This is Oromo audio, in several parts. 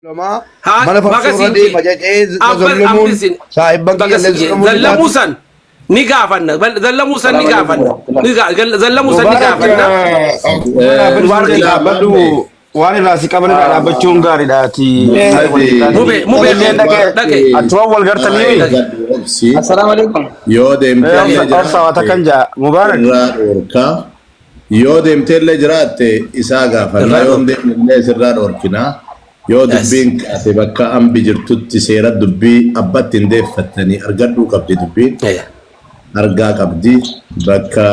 Lamaa Haa mana baga farsoo irra siin jee. deema jedhee na Abba zallamuun amni sin saahibban baga kiyya sin illee jee. zallamuun ni Zallamuu taati. san ni gaafanna. Zallamuu san ni Assalamu alaikum gaafanna. warahmatullahi. Zallamuu san ni Mubaarak gaafanna. mana farsoo Mubaarak dhaabbadhu waan irraa si qaban irraa dhaabbachuun gaariidhaati. Mube mube Illee dhaqee dhaqe. achuma wal gartanii Obsi Assalamu alaikum. yoo deemtee obsa waa takkan jaa Mubaarak. irraa dhorkaa yoo deemteellee jiraatte isaa gaafanna Irraa yoo dhorka. deemnellee sirraa dhorkina yoo dubbiin kaate bakka ambi jirtutti seera dubbii abbatti hin deeffattanii argadhuu qabdi dubbiin argaa qabdi bakka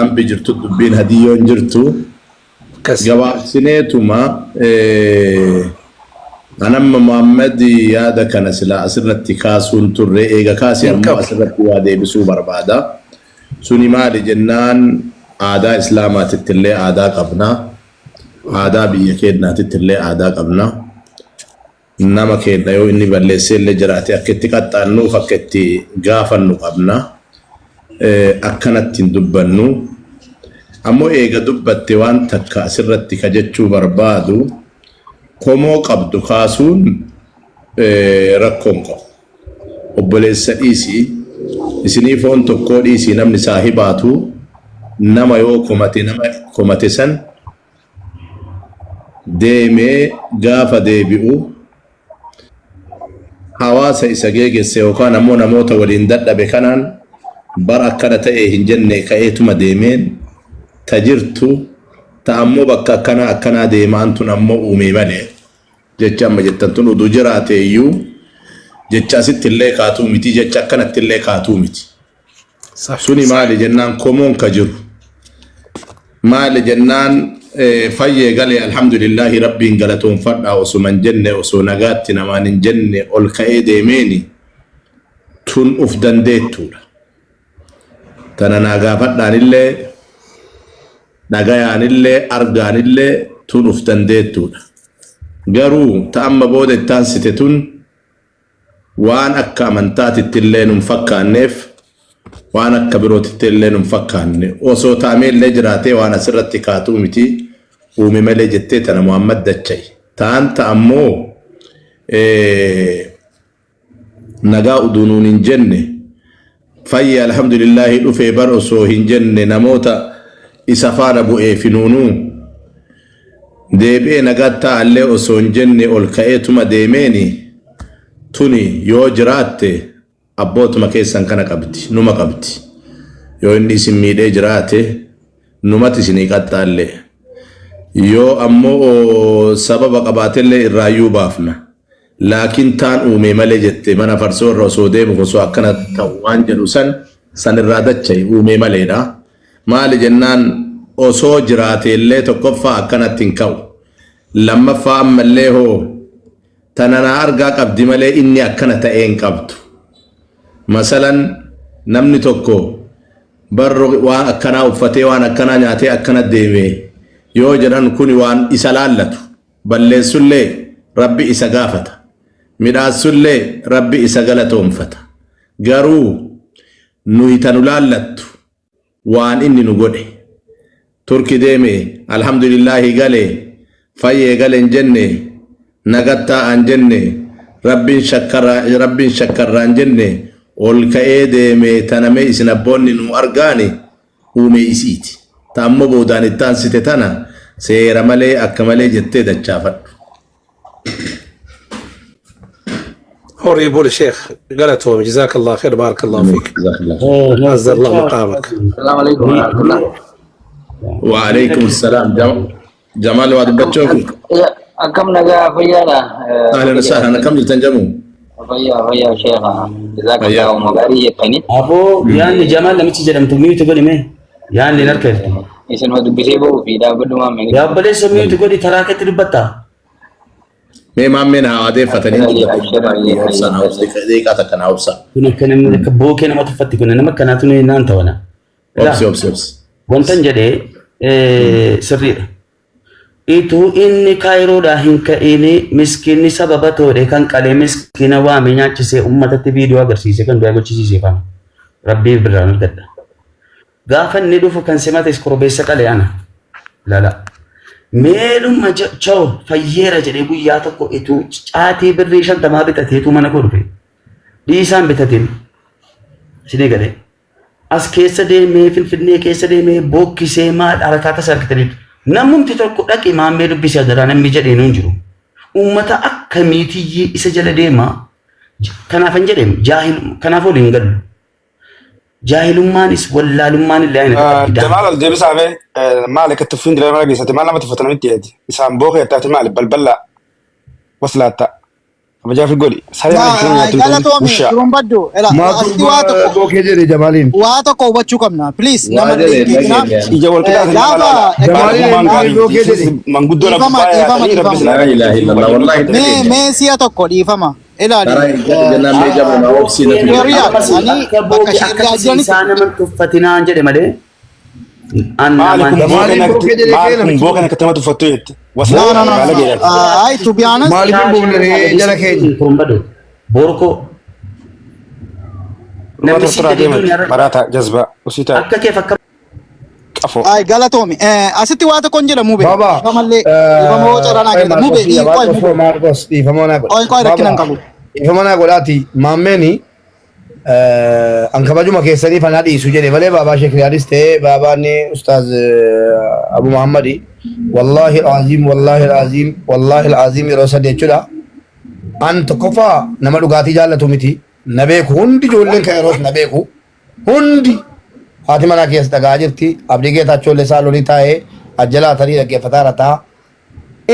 ambi jirtu dubbiin hadiyyoon jirtu Akkas. Gabaabsineetuma anamma Muhammad yaada kana silaa asirratti kaasuun turre eega kaase Hin ammoo qabu. asirratti waa deebisuu barbaada. Suni maali jennaan aadaa Islaamaatitti illee aadaa qabna. Aadaa biyya keenyaatitti illee aadaa qabna. Nama keenya yoo inni balleessee illee jiraate akka itti qaxxaannuuf akka itti gaafannu qabna. Akkanatti hin dubbannu. Ammoo eega dubbatte waan takka asirratti ka jechuu barbaadu komoo qabdu kaasuun rakkoo hin qabu. Obboleessa dhiisii isinii foon tokkoo dhiisii namni saahibaatu nama yoo komate nama komate san deemee gaafa deebi'u hawaasa isa geegesse yookaan ammoo namoota waliin dadhabe kanaan bar akkana ta'e hin jenne ka'eetuma deemeen ta jirtu ta ammoo bakka akkanaa akkanaa deemaan tun ammoo uumee malee jecha amma jettan tun uduu jiraate iyyuu jecha asitti illee kaatuu miti jecha akkanatti illee kaatuu miti. Suni maali jennaan komoon ka jiru. Maali jennaan fayyee galee alhamdulillahi rabbiin galatoonfadhaa osuma hin jenne osoo nagaatti namaan hin jenne ol ka'ee deemeeni tun uf dandeettuudha. Tana naa gaafadhaanillee dhagayaanillee argaanillee tun uf dandeettuudha. Garuu ta amma booda itti aansite tun waan akka amantaatitti illee nun fakkaanneef waan akka birootitti illee nun fakkaanne osoo taamee illee jiraatee waan asirratti kaatuu miti uume malee jettee tana Muhammad Dacha'i. Taanta ammoo nagaa uduu nuun hin jenne fayye alhamdulillaahi dhufee bar osoo hin jenne namoota isa faana bu'ee fi nuunuu deebi'ee nagaa taa'allee osoo hin jenne ol ka'eetuma deemeeni tuni yoo jiraatte abbootuma keessan kana qabdi numa qabdi yoo inni isin miidhee jiraate numati isinii qaxxaallee yoo ammoo sababa qabaatellee irraayyuu baafna laakiin taan uumee malee jette mana farsoo irra osoo deemu osoo akkana ta'u waan jedhu san san irraa dacha'i uumee maleedha. Maali jennaan osoo jiraateellee tokkoffaa akkanatti hin ka'u. Lammaffaa ammallee hoo tana naa argaa qabdi malee inni akkana ta'ee hin qabdu. Masalan namni tokko barro waan akkanaa uffatee waan akkanaa nyaatee akkana deeme yoo jedhan kuni waan isa laallatu. Balleessullee Rabbi isa gaafata. Midhaassullee Rabbi isa galatoomfata. Garuu nuyi tanu laallattu waan inni nu godhe. Turki deeme alhamdulillaahi gale fayyee gale hin jenne nagattaa hin jenne rabbiin shakkarraa rabbiin shakkarraa hin jenne ol ka'ee deeme taname isin abboonni nu argaani uume isiiti. Ta ammoo boodaan itti aansite tana seera malee akka malee jettee dachaafadhu. Horii buli sheekh galatoomi jazakallah khair barakallahu fiik. Jazakallah. Azza Allah maqaamak. Assalamu alaikum warahmatullah. Wa alaikum salaam. Jamaal waa dubbachuu fi Akkam nagaa fayyaadha. ahlan wa sahlan akkam jirtan jamu? Fayyaa fayyaa sheekha. Fayyaa. Jazakallahu gaarii jettanii. Aboo yaanni Jamaal namichi jedhamtu miitu godhi mee yaanni hin harka jirtu. Isin hoo dubbisee ba'uu fi dhaabbadhu maammee. Yaa obboleessa miitu godhi taraa keetti dubbatta. Mee maammeen haa adeeffatanii Abshir, abshir, obsa naa obsa daqiiqaa takka naa obsa. Kun akka namni akka bookee nama tuffatti kun nama akkanaatu naan ta'ana. Obsi obsi obsi. Wantan jedhee sirriidha. Ituu inni kaayiroodhaa hin ka'in miskiinni sababa toodhe kan qalee miskiina waamee nyaachisee uummatatti viidiyoo agarsiise kan du'aa gochisiise fana. Rabbii birraan argadha. Gaafa inni dhufu kan simates korbeessa qale ana. Lala. Meeluma cha'u fayyeera jedhee guyyaa tokko ituu caatii birrii 50 bitateetu mana koo dhufe. Dhiisaan bitateen. Isinii galee. As keessa deemee, Finfinnee keessa deemee, bookkisee, maal harakaa tasa argitaniitu. Namumti tokko dhaqi Maammee dubbisi adaraa namni jedheen hin jiru. Uummata akkamiitiyyii isa jala deema. Kanaafan jedheem jaahil, kanaaf waliin hin gallu. Jaahilummaanis wallaalummaan illee aina qabdi. Jamaal ol deebisaa mee maal akka tuffiin dirama geessate maal nama tuffata namitti jedhati. Isaan bookee attaati maali balballaa waslaatta. Kabajaa fi godhi. Saree mana itti nyaattu Galatoomi ushaa. turumbaddu. Ela Maaltu asitti waa tokko bookee jedhe Jamaaliin? waa tokko hubachuu qabna. Please, Waa nama jedhe hin keekinaa. dhageenye. Ija wal qixaa Gaafa Jamaaliin maal bookee jedhe? Manguddoo Dhiifama, gubbaa dhiifama, yaatanii rabbi dhiifama. silaa Laa ilaaha illallah wallahi Mee dhageenye. mee si'a tokko dhiifama. Ilaali. Karaa hin jedhu jennaan mee jabuma obsii natu jedhe. Hiriyaa, Ammas ani akka bakka bookee sheerriyaa akka jiranitti isaa nama tuffatinaan jedhe malee. An Maali kun namaan bookee Jamaaliin bookee jedhe maali kee kun namichi bookee kun? akka nama tuffattu jette. No, Waslaatta no, no, baala no. geedhaati. Ay, to be honest, Maaliif hin buufne ree jala keenya? Turumbadu. Borkoo. Dhuma Namni si tortoraa gadi deemati. duniyaa Maraata jazbaa. Usii ta'a. akka keef akka Qafoo. Ay, galatoomi. Asitti waa tokko hin jedhamu be. Baba, Dhiifamallee dhiifama hoo carraa qoy kenna. Mube Maarqos qoy Maarqos mube. Maarqos dhiifama naa godha. Qoy qoy rakkina Baba, hin qabu. dhiifama naa godhaati maammeeni an kabajuma keessanii fanaa dhiisu jedhe malee baabaa Sheekh Riyaadis ta'ee baabaan Ustaaz Abu Muhammadi wallaahi alaaziim wallaahi alaaziim wallaahi alaaziim yeroo sadi jechuudha. An tokkoffaa nama dhugaatii jaallatu miti, na beeku hundi, ijoolleen kan yeroos na beeku hundi, haati manaa keessa dhagaa jirti, Abdii Geetaachoo illee saalonii taa'ee ajjalaa tarii dhaggeeffataa rataa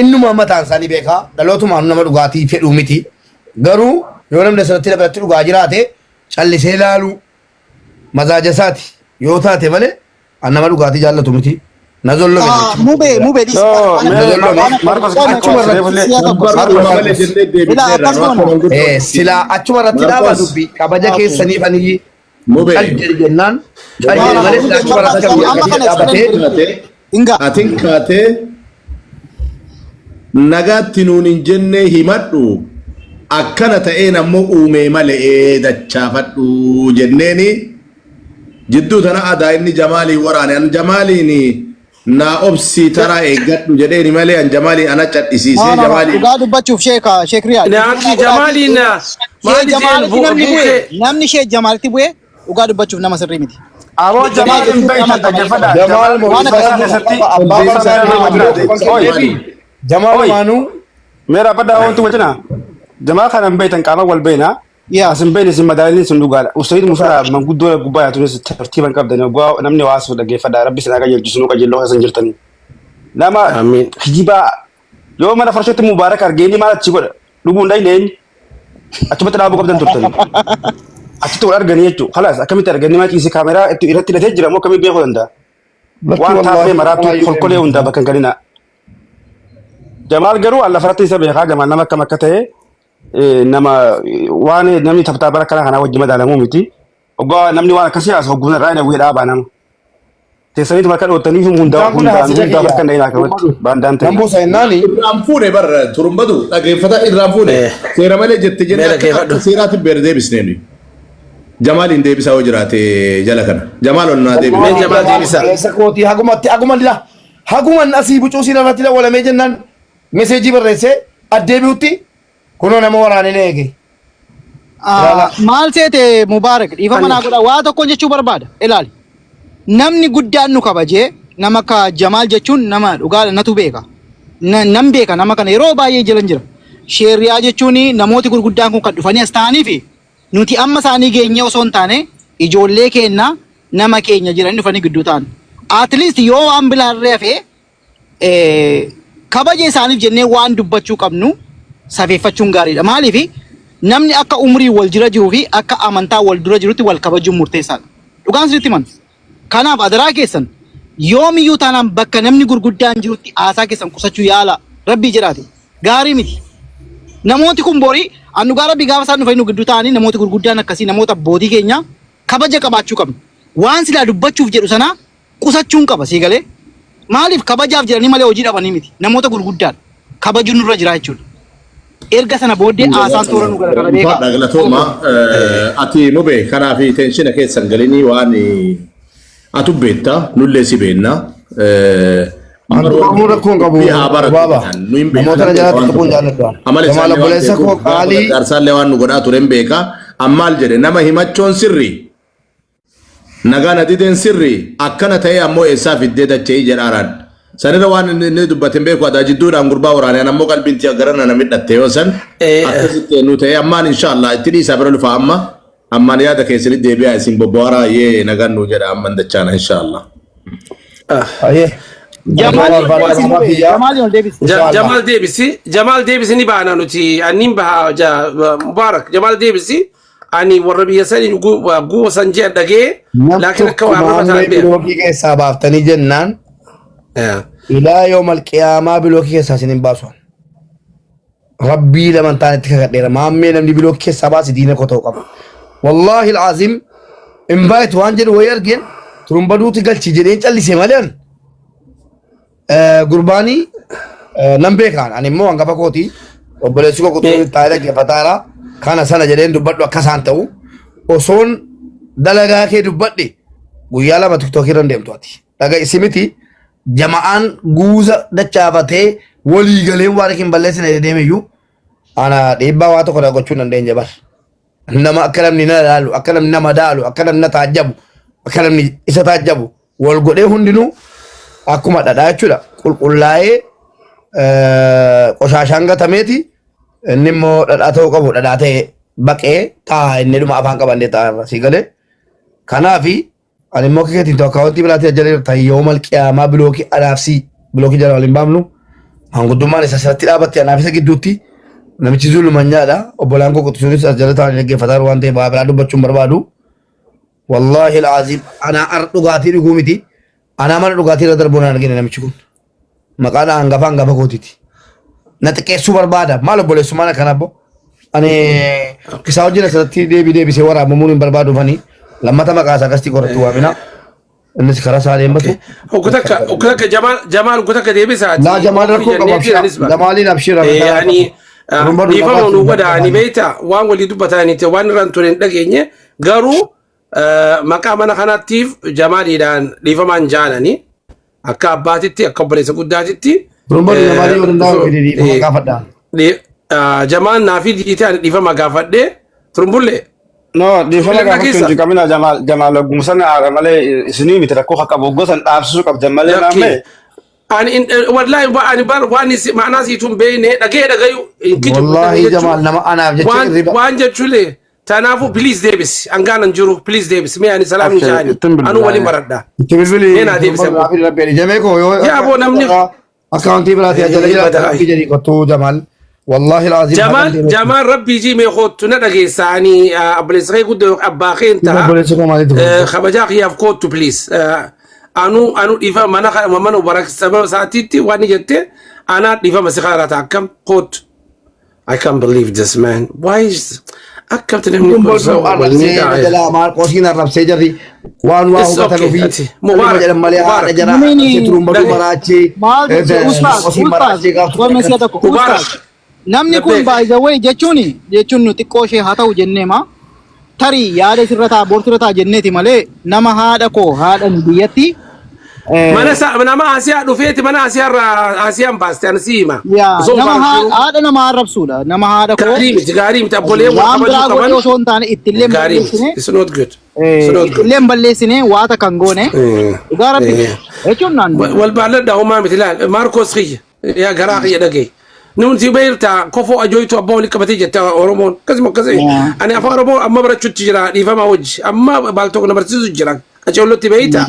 innuma mataan isaanii beekaa, dhalootumaan nama dhugaatii fedhuu miti. Garuu yoo namni asirratti dabalatti dhugaa jiraate callisee laaluu mazaaja isaati yoo taate malee an nama dhugaatii jaallatu miti. Na zollome namichi. Mube mube dhiisi. No, mee Maarqos Achuma irratti reefullee. Si'a tokko. Barbaaduma malee jennee Ilaa akkas deebisneerra nu akka goona. manguddoo. Silaa achuma irratti dhaaba Maarqos dubbii kabaja keessaniif ani Mube cal jedhe jennaan cal jedhe malee silaa achuma irratti Amma kan kana dhaabatee kaatee Inga. atin kaatee nagaatti nuun hin jenne himadhu, akkana ta'een ammoo uumee malee dachaafadhu jenneeni jidduu tana adaa inni Jamaaliin waraane, an Jamaaliin naa obsii taraa eeggadhu jedheeni malee an Jamaaliin ana No, cadhisiisee no, no. Jamaaliin Dhugaa dubbachuuf sheeka Sheek Riyaad. Naakki Jamaaliin Sheek maali jeen Jamaalitti namni bu'e, buukee namni Sheek Jamaalitti bu'e dhugaa dubbachuuf nama sirrii miti. Aboo Jamaal hin beektan dhaggeeffadhaa. Jamaal Waan Isaa akkasii keessatti abbaa isaa barsaa nama jiraate. Oi. Jamaal Oi. maanuu Meera baddaa wanti wajjina. Jamaa kana hin beektan qaama wal beekna. Yaa. As hin beekne isin madaalin sun dhugaadha. Ustayid Musaa manguddoo gubbaa yaatu tartiiban qabdani. Oggaa namni waa sun dhaggeeffadhaa. Rabbi isin haa qajeelchisu nu qajeelloo keessa hin jirtanii. Nama Amiin. kijibaa yoo mana farshootti Mubaarak argee inni maal achi godha? Dhuguu hin dhayne eenyu? Achumatti dhaabuu qabdan turtanii. Achitti wal arganii jechuudha. Khalaas akkamitti arganii maa ciise kaameraa itti irratti hidhatee jira moo akkamitti beekuu danda'a? Waan taaffee maraatu kolkolee hundaa bakka hin galinaa. Jamaal garuu alla faratti isa beekaa. Jamaal nama akkam akka ta'e nama waan namni taphataa bara kana kanaa wajji madaalamuu miti. Oggaa namni waan akkasii haasa'u hogguu irraa inni dhaabaa nama. Teessaniitu bakka dhoottanii hundaa Isaan kun hundaan haasija hundaa kiyya. bakka hin dhayinaa akkamatti baandaan ta'e. Nan buusa jennaani Irraan fuune barra turumbatu dhageeffata irraan fuune seera malee jette jenne Mee akka dhaggeeffadhu. akka seeraatti beera deebisnee nuyi. Jamaaliin deebisaa yoo jiraate jala kana. Jamaal ol naa deebise. Mee Jamaal deebisaa. Keessa kootii hagumatti haguma lila haguman asii bucuu siin irratti dawwalamee jennaan meseejii barreessee addeebi'utti kunoo nama waraanee na eege. Ah, maal seete Mubaarak, dhiifama naa godha, waa tokkoon jechuu barbaada. Ilaali, namni guddaan nu kabajee nama akka Jamaal jechuun nama dhugaa natu beeka. Nan beeka, nama kana yeroo baay'ee jiran jira. Sheeriyaa jechuun namooti gurguddaan kun kan dhufanii as ta'anii fi nuti amma isaanii geenyee osoo hin taane ijoollee keenya nama keenya jiranii dhufanii gidduu ta'an. At least yoo waan bilaarree hafee kabaja isaaniif jennee waan dubbachuu qabnu safeeffachuun gaariidha. Maaliif, namni akka umrii wal jira jiruu fi akka amantaa wal dura jirutti wal kabajuun murteessaadha. Dhugaan sirriitti himan. Kanaaf adaraa keessan yoomiyyuu taanaan bakka namni gurguddaan jirutti haasaa keessan qusachuu yaala. Rabbii jedhaati. Gaarii miti. Namooti kun borii an dhugaa rabbii gaafa isaan dhufanii nu gidduu ta'anii namooti gurguddaan akkasii namoota abbootii keenya kabaja qabaachuu qabna. Waan silaa dubbachuuf jedhu sana qusachuun qaba sii galee. Maaliif, kabajaaf jedhanii malee hojii dhabanii miti. Namoota gurguddaadha. Kabajuun nurra jira jechuudha. Erga sana booddee haasaan toora nu gara kana beekaa. Ulfaadha galatooma. Ati mube kanaaf tension keessan galinii waan atu beekta nullee si beenna. Antuqamuu rakkoo hin qabu. Dubbii haa baratu Baaba. jedhan. Nu hin beekna. Namoota na jalatti tuquun jaalladhu. Amala Jamaal isaallee waan obboleessa koo beekuuf gaafa qaalii gargaarsaallee waan nu godhaa ture hin beeka. Ammaal jedhe nama himachoon sirri. Nagaa na dideen sirri akkana ta'ee ammoo eessaa fiddee dacha'ii jedhaaraan. Sanirra waan inni dubbate hin beeku adaa jidduudhaan gurbaa waraanee an ammoo qalbiin tiya gara na midhatte yoo san akkasitti nu ta'e ammaan inshaallah itti dhiisaa bira dhufa amma ammaan yaada keessanitti deebi'aa isin bobbo'araa yee nagaan nu jedha amman dachaana inshaallah. Ayyee. Jamaal Jamaal deebisi Faanaa Kiyyaa. Jamaal ol deebisi. Inshallah. Jamaal deebisi. Jamaal deebisi ni baana nuti. Annin baha Mubaarak. Jamaal deebisi. Ani warra biyya sanii guuba san ji'a dhagee. Nam Laakiin akka tokko waa arraba maammee ta'an beeku. bilookii keessaa baaftanii jennaan ilaa yoomal qiyaamaa bilookii keessaa isin hin baasu. Rabbii laman taanitti kakadheera. Maammee namni bilookii keessaa baase diina koo ta'uu qaba. Wallaahi al'aazim invite waan jedhu wayii argeen turumbaduuti galchi jedheen callise malee an gurbaanii nan beekaan ani immoo hangafa kooti obboleessi koo kutuu taa'ee dhaggeeffataara kana sana jedheen dubbadhu akka isaan ta'u osoon dalagaa kee dubbadhe guyyaa 2 tiktookii irra hin deemtu ati. Dhaga isi miti jama'aan guuza dachaafatee walii galee waan hin balleessine deemeyyuu ana dhiibbaa waa tokko gochuu hin dandeenye bar. Nama akka namni na laalu, akka namni nama daalu, akka namni na taajjabu, akka namni isa taajjabu wal godhee hundinuu akkuma dhadhaa jechuudha. Qulqullaa'ee qoshaashaan gatameeti inni immoo dhadhaa ta'uu qabu dhadhaa ta'ee baqee taa'a inni dhuma afaan qabannee taa'a irra sii galee. Kanaafi ani immoo akka keetiin akkaawwantii biraatii ajjalee jirta yoomal qiyaamaa bilookii anaafsii bilookii jala waliin baafnu maanguddummaan isa asirratti dhaabatte anaaf isa gidduutti namichi zulumanyaadha obbolaan koo qottisuunis as jala taa'anii dhaggeeffataa jiru waan ta'eef waa biraa dubbachuun barbaadu. Wallaahi alaaziim anaa ar dhugaatii dhuguu miti anaa mana dhugaatii irra darbuun hin argine namichi kun maqaan hangafa hangafa kootiiti. Na xiqqeessuu barbaada maal obboleessummaan akkana abbo ani isaa wajjin asirratti deebii deebisee waraabamuun hin barbaadu fani lammata maqaa isaa akkasitti qorattu waamina innis karaa isaa deemmatu. Oggu takka Jamaal oggu takka deebisaati. Laa Jamaal rakkoo qaba abshira Jamaaliin abshira. Ani dhiifama nu godha ani beekta waan walii dubbataniiti waan irraan ture hin dhageenye garuu maqaa mana kanaattiif Jamaaliidhaan dhiifamaan jaalani akka abbaatitti akka obboleessa guddaatitti. Rumba Jamaalii yoo danda'u fide dhiifama gaafadha. Jamaal naafi diitee ani dhiifama gaafadhee turumbullee. No, dhiifama Bilbilaa gaafachuu keessa. hin qabina Jamaal Jamaal ogguma sana haara malee isinii miti rakkoo akka qabu gosan dhaabsisuu qabdan malee maammee. Ani wallahi ani bar waan ma'anaa siitu hin beekne dhagee dhagayu hin kijibu. Wallaahi Jamaal nama anaaf jecha waan hirriba. waan jechuulee tanaafuu please deebisi hangaan jiru please deebisi mee ani salaam Abshir, jaani ittiin bilbilaa. anuu waliin baradha. Itti bilbili Mee naa deebise abbo. rabbi rabbi jamee koo yoo Yaa aboo namni- akkaawuntii biraatii ajala jira Badaa. rabbi jedhii kottuu Jamaal wallaahi alaaziim Jamaal Jamaal rabbii jii mee kootu na dhageessa ani obboleessa kee guddoo abbaa kee hin ta'a. Obboleessa koo maalitti Eh, kabajaa kiyyaaf kootu please. Anu dhiifama mana mana Mubarak sababa isaatiitti waan ni jette anaa dhiifama si kaarata akkam kootu. I can't believe this man. Why is akkamti namni kun Kun wal arrabsee miidhaa? jalaa maarqoosiin arrabsee jarri waan waa It's hubatan okay, ofii ati. Mubarak, jedhan malee haadha Mubarak. jara Mini- arrabsee turumbaduu Dhage. maraachee Maal jechuun ustaaz maarqoosiin ustaaz maraachee gaaf gomme si'a tokko Mubarak. ustaaz namni kun Labbeek. by the way jechuun nu xiqqoo ishee haa ta'u jennee ma tarii yaada sirra ta'a boortirra ta'a jenneeti malee nama haadha koo haadha nu biyyatti Mana nama Asiyaa dhufeeti mana Asiyaa irraa Asiyaan baaste ani si hima. Yaa Osoo nama faarfuu. Haadha nama arrabsuudha nama haadha koo Gaarii miti gaarii miti abbolee wal waan kabajuu biraa godhee qaban. osoo hin taane ittillee hin Gaarii miti. balleessine It's not good. It's not good. Ittillee hin balleessine waata kan goone dhugaa rabbi jechuun naan Wal baalladha homaa miti laal Maarkos kiyya yaa garaa kiyya dhagaye. Nuti beektaa kofoo ajooytu abbaa walitti qabatee jette Oromoon akkasuma akkasii. Ani afaan Oromoo amma barachuutti jira dhiifama hojii amma baaltoo na barsiisu jira qaceellotti beektaa.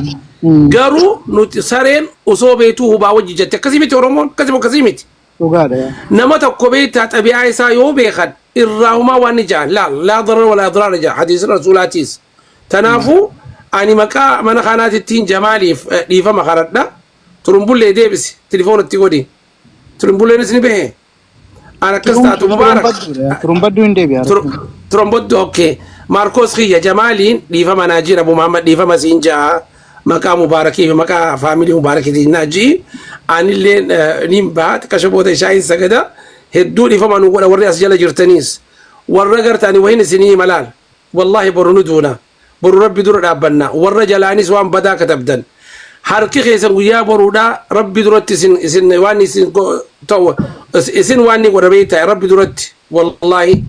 Garuu nuti sareen osoo beektuu hubaa wajji jette akkasii miti Oromoon akkasuma akkasii miti. Dhugaadha. Nama tokko beektaa xabi'aa isaa yoo beekan irraa humaa waan ni jaan laal laa darar walaa diraara jaa hadiisa rasuulaatiis. Tanaafuu ani maqaa mana kanaatittiin Jamaaliif dhiifama kadhadha. Turumbullee deebisi tilifoonatti godhi. Turumbulleenis ni bahe. An akkas taatu Mubaarak. Turumbadduu hin deebi'a. Turumbaddu okay. Maarkos kiyya Jamaaliin dhiifama naa jira Abu Muhammad dhiifama siin jaa maqaa Mubaarakii fi maqaa faamilii Mubaarakiitiin naa jii. Anillee niin baha xiqqasha booda shaayiin sagada hedduu dhiifama nu godha warri as jala jirtaniis. Warra gartaanii wahin isinii malaal. Wallaahi boru nu duuna. Boru rabbi dura dhaabbanna. Warra jalaanis waan badaa katabdan. Harki keessan guyyaa boruudhaa Rabbi duratti isin isin waan isin ta'u isin waan ni godha beektaa Rabbi duratti wallaahi.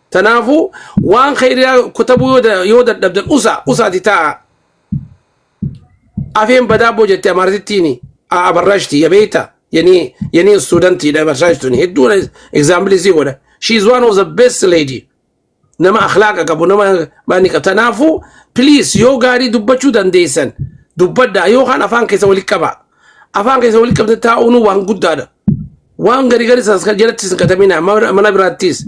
Tanaafuu waan khayriyaa kutabuu yoo dadhabdan usa usaati taa'a. Afeen badaa boo jette amaartittiini abarraashti ya beektaa yanii yanii stuudantiidha abarraashtuni hedduu example isii godha. She is one of the best lady. Nama akhlaaqa qabu nama maani qabu. Tanaafuu please yoo gaarii dubbachuu dandeessan dubbadhaa yookaan afaan keessa walitti qabaa. Afaan keessa walitti qabde taa'uun waan guddaadha. Waan gari gari sanas kan jalatti isin katamina mana biraattis.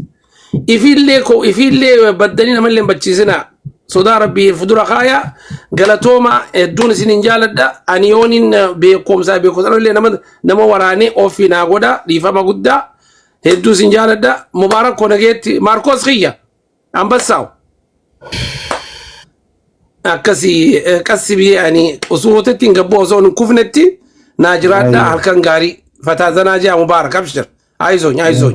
Ifiillee koo ifiillee baddanii namallee hin bachiisinaa. Sodaa rabbii fudura kaaya galatooma hedduun isin hin jaaladha. Ani yooniin beekumsaa beekumsa illee nama nama waraanee ofii naa godha dhiifama guddaa. Hedduu isin jaaladha. Mubaarak koo nageetti. Maarkoos kiyya. Ambassaaw. Akkasii qassi biyya ani osoo hotetti hin gabboo osoo hin kufnetti naa jiraadha halkan gaarii. Fataa zanaa jaa Mubaarak abshir. Ayzoñ ayzoñ.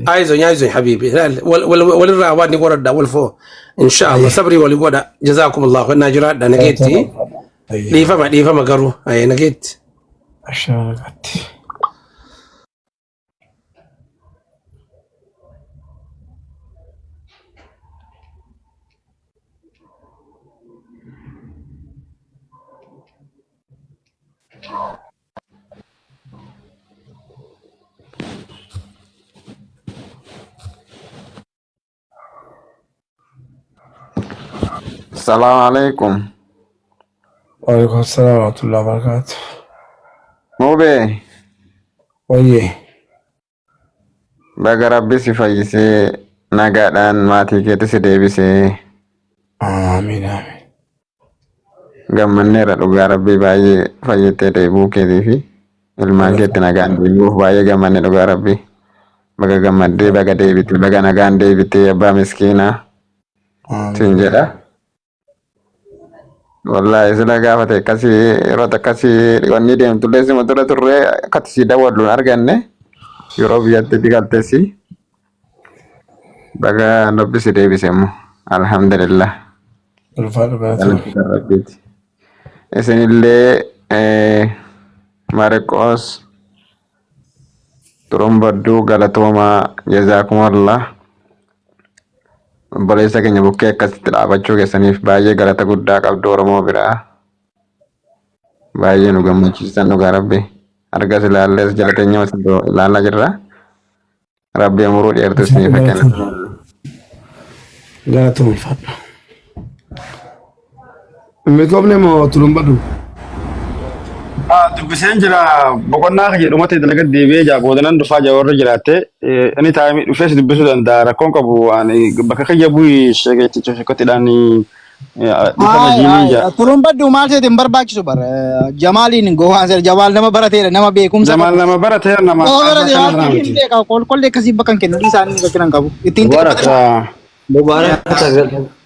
Ayzoñ ayzoñ habibi. Walirraa waan ni godhadha wal foo. Inshaallah sabrii wali godha. Jazaakumullahu naa jiraadha nageetti. Dhiifama dhiifama garuu nageetti. Ashaarratti. Salaam alaikum. Waalaikum salaam warahmatullahi wabarakatuh. Mubee Wayyee. baga rabbi si fayyisee nagaadhaan maatii keetti si deebisee Amiin amiin. Gammanneerra dhugaa rabbii baay'ee fayyitee deebi'uu keetii fi ilmaan keetti nagaan deebi'uuf baay'ee gammanne dhugaa rabbii. Baga gammaddee baga deebitee baga nagaan deebitee abbaa miskiinaa siin jedha. Wallaahi sila gaafate akkasii yeroo akkasii wanni deemtullee sima dura turree akkatti si dawwadlu hin arganne yeroo biyyatti galtesi baga rabbi si deebise immoo alhamdulillah. Ulfaadhu galatoomii. Galata rabbiiti. Isinillee Marqos Xurumbadduu galatoomaa jazaakumallah. Obboleessa keenya bukkee akkasitti dhaabachuu keessaniif baay'ee galata guddaa qabdu Oromoo biraa. Baay'ee nu gammachiisan dhugaa rabbi. Argas ilaallees jala teenyee ilaalaa jirra. Rabbi umuruu dheertuu isiniif haa kennu. Galatoomii ulfaadhu. Milkoofne moo tulumbadhu? Dubbiseen jira boqonnaa kiyya dhumate dalaga deebi'ee jaa boodanan dhufaa jaa warra jiraatte inni taa'ee dhufees dubbisuu danda'a rakkoon qabu ani bakka kiyya bu'i sheekotidhaan dhifama Hayi jiinii hayi jaa. Tulumbaddu maal seete hin barbaachisu bar Jamaaliin gowwaan seera Jamaal nama barateedha nama beekumsa Jamaal qabu. nama baratee nama Nama haasaa barate kana waan sana ta'eef hin miti. beeka kolkollee akkasii bakka hin kennu dhiisaan inni rakkina hin qabu. Ittiin Mubarak. xiqqaate. Mubarak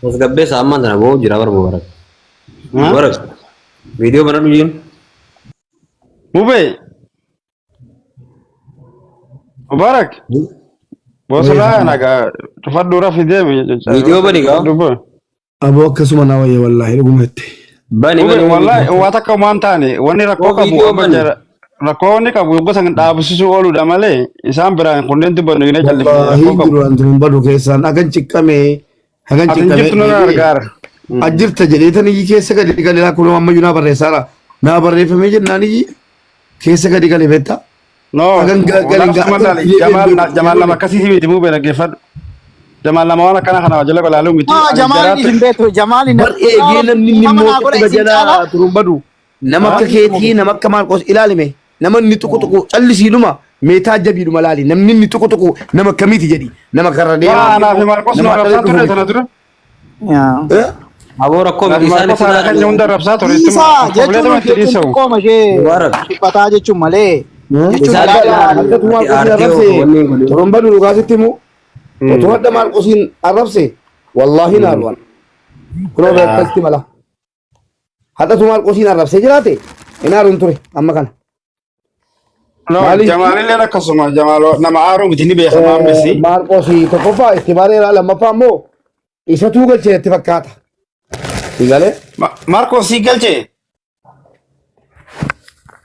tasgabbeessa ammaan tana boo'u jira bar Mubarak. Mubarak. Viidiyoo banadhu jiin. Mubee Mubarak boosolaa nagaa cufadhu rafi deemi. Viidiyoo bani gaa. Aboo akkasuma naa wayya wallaahi dhugumatti. Bani Mubee bani. wallahi waa takka waan taane wanni rakkoo Boo qabu viidiyoo amma bani. jara rakkoo wanni qabu gosa kan dhaabsisuu ooluudha malee isaan biraan kunneen dubbannu hin callifne Wallaahi rakkoo qabu. jiru antu hin badu keessaan hagan ciqqamee hagan Ati hin ciqqamee jirtu nana deebi'ee gargaara. ajjirta jedhee iyyi keessa gadi gale laa kunoo ammayyuu naa barreessaara naa barreeffamee jennaan iyyi keessa gadi gale beektaa. No, Hagan gale lafti laali Jamaal Jamaal nama akkasii miti mubee dhaggeeffadhu. Jamaal nama waan akkana kana jala ilaaluu miti. Maa Ani Jamaaliin jaraatti isin beektu Jamaaliin Bar eegee namni inni nama immoo naa godha tuqu isin jala caalaa. turuun badu nama akka keetii nama akka Maarqos ilaalime nama inni tuqu tuqu callisiidhuma meetaa jabiidhuma laali namni inni tuqu tuqu nama akkamiiti jedhi nama karra waa deemaa anaa fi Maarqos nu nama arrabsaa akkana ture dhufu sana dura. Yaa. Aboo rakkoo Anaa fi miti isaan Maarqos itti haadha keenya hunda arrabsaa ture ittuma Dhiisaa jechuun obboleetuma itti jechuun dhiisamu. xiqqooma ishee Mubarak. dhiphataa jechuun malee jechuun Isaan yaada Akkatu Maarqosiin aartee arrabse wanni hin godhin. turuun badu dhugaasitti himu otoo hadda Maarqosiin arrabse wallaahi naaruwan kunoo beektasti mala hadhatu Maarqosiin arrabsee jiraate hin aaruun ture amma kana. No, Maaliif? Jamaalilleen akkasuma Jamaal nama aaruu miti ni beekama ammisi. Maarqos tokkoffaa itti bareera lammaffaa immoo isatuu galchee itti fakkaata. Galee Maarqos si galchee?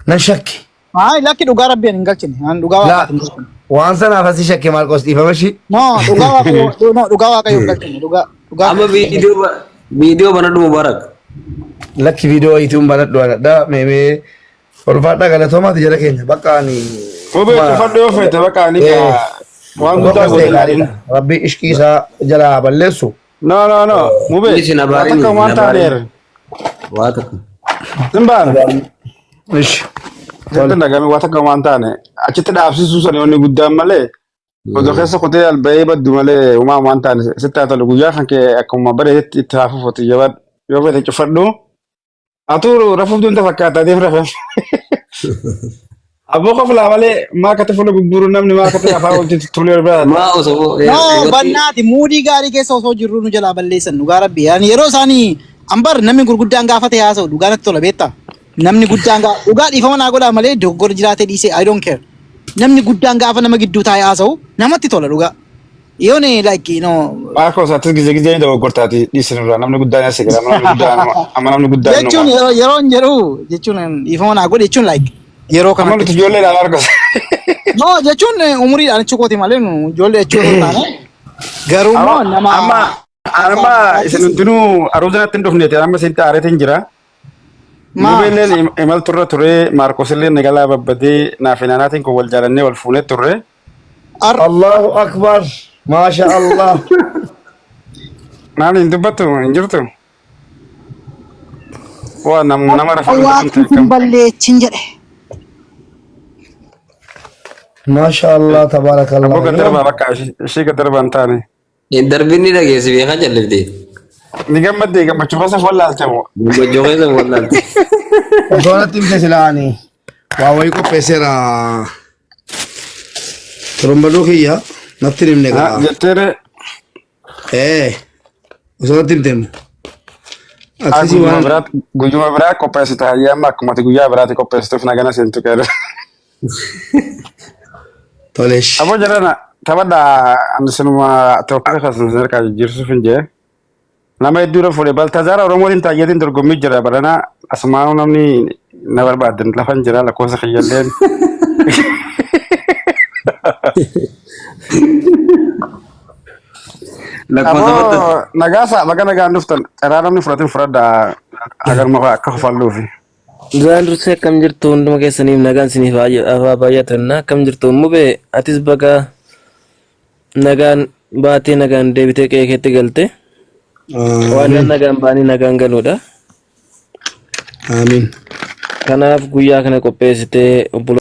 Nan shakke. Hayi lakki dhugaa rabbi ani hin galchine. Ani dhugaa Laa waaqaati hin galchine. waan sanaaf asii shakke Maarqos dhiifama ishii. No dhugaa waaqayyo no dhugaa waaqayyo hin galchine dhugaa dhugaa. Amma viidiyoo banadhu Mubarak. Lakki viidiyoo wayiituun banadhu anadha meemee ulfaadhaa galatoomaati jara keenya bakka ani. Mubee cufadhu yoo feete bakka ani waan guddaa Akkas ta'e goote. gaariidha. Rabbi ishqii isaa jalaa haa balleessu. No no no mubee Inni sin waa abaarini takka hin waan abaarini. taaneer. Waa takka. Simbaan Ishi. sitti dhagame waa takka waan taane achitti dhaabsisuu sana wanni guddaan malee odoo keessa kutee alba'ee baddu malee uumaa waan taane sitti haa tolu guyyaa kan kee akkuma bareedetti itti haa fufuuti jabaadhu yoo feete cufadhu. Atuu rafuuf deemta fakkaata deem rafe. Abboo qoflaa malee maa akkatti fuula gugguuru namni maa akkatti afaan walitti tulee bira. Maa osoo No bannaati muudii gaarii keessa osoo jirru nu jalaa balleessan dhugaa rabbi. Yani yeroo isaanii ambar namni gurguddaan gaafa ta'e haasa'u dhugaa natti tola beektaa. Namni guddaan dhugaa dhiifama naa godhaa malee dogoggora jiraatee dhiisee I don't care. Namni guddaan gaafa nama gidduu taa'ee haasa'u namatti tola dhugaa. Yoon like you know Maarkos atis gizee gizee ni dogoggortaati dhiisin irraa namni guddaan as gara namni guddaan amma namni guddaan jechuun numa. yeroo yeroon jedhu jechuun dhiifama naa godhe jechuun like yeroo Amma kanatti. nuti ijoollee dha Maarkos. No jechuun umuriidhaan jechuu kooti malee nu ijoollee jechuu osoo hin taane garuu immoo nama Amma amma isin hundinuu aruuza natti hin dhufneeti amma isin aareetiin jira. maa Mubeelleen imalturra ture Maarkos illee nagalaa babbadee naaf inaanaatiin kun wal jaalannee wal fuunee turre. Allahu akbar. Maasha Allah. Naan hin dubbattu hin jirtu. Waa nama rafee Waaqni kun balleechin jedhe. Maasha Allah tabarakallah. Abboo gaddarbaa bakka ishee gaddarbaa hin taane. Darbinni dhageessi beekaa jallifte. Ni gammaddee gammachuu keessa wallaalte moo? Gammachuu keessa wallaalte. Osoo natti himte silaani waa wayii qopheesseera. Turumbaluu kiyya natti hin himne gaa. Jetteere Ee osoo natti himte immoo. Akkasii guyyuma waan biraa guyyuma biraa qopheessita hayyee amma akkuma ati guyyaa biraati qopheessituuf nagana seentu qeerra. tolesh. Aboo jarana taphadhaa ani sinuma tokko kasan harkaa jijjiirsuuf hin jee. Nama hedduu irra fuudhe Baltazaara Oromootiin taayyeetiin dorgommii jira baranaa asumaanuu namni na barbaadan lafan jira lakkoofsa kiyyalleen. Lakkoofsa Aboo maxxansa. nagaasa baga nagaan dhuftan carraa namni fudhatin fudhadhaa agaruma akka kofalluufi. Duraan dursee akkam jirtu hunduma keessaniif nagaan isiniif haa baay'atu jenna. Akkam jirtu mubee atis baga nagaan baatee nagaan deebitee qe'ee keetti galte. Waan Amiin. nagaan ba'anii nagaan galuudha. Amiin. Kanaaf guyyaa kana qopheessitee obboloo.